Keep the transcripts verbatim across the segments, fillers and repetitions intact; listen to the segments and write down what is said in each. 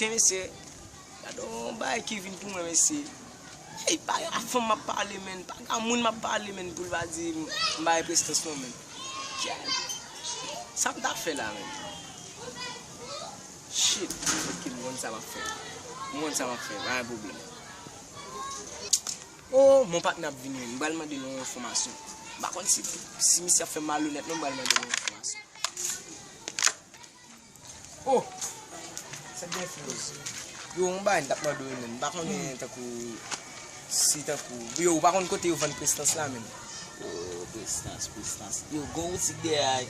Mesye, gade yon bagay ki vin pou mwen, mesye. Ey, pa gen fanm m ap pale, menn. Pa gen moun m ap pale, menn, pou l pa di m bay prestans non, menn. Kè, sa m ta fè la, menn? Shit, ok, m konn sa m ap fè. M konn sa m ap fè, pa gen pwoblèm. Oh, mon patnè ap vini, m pral mande l yon enfòmasyon. M pa konn si, si misye ap fè malonèt, non, m pral mande l yon enfòmasyon. Oh! Sa byen floz. Yo, yon bagay m t ap mande w, menn. M pa konnen tankou, si tankou. Yo, ou pa konn kote yo vann prestans la, menn. Oh, prestans, prestans. Yo, gon boutik dèyè a.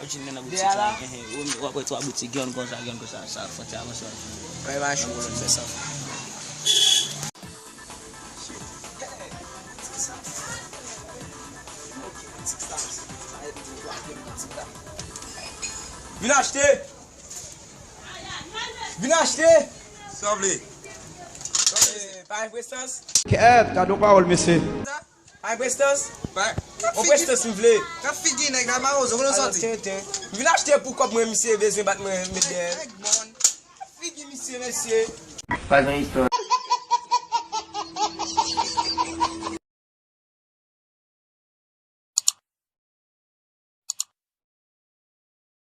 Ou jwenn nan boutik la? Ehe, w ap wè twa boutik, yonn konsa, yonn konsa, sa, fò ti avanse w ap jwenn. Mwen mache w, fè sa. Vin achte! Vin achte! Sa w vle? Eh, pa gen prestans? Kèt, gade yon pawòl, mesye. Pa gen prestans? Pa. On prestans m vle. Gad figi nèg la, mawozo, kote w soti? Tenten. M vin achte pou kòb mwen, misye bezwen bat mwen, met dèyè. Nèg bon. Figi misye, mesye. Pa gen istwa.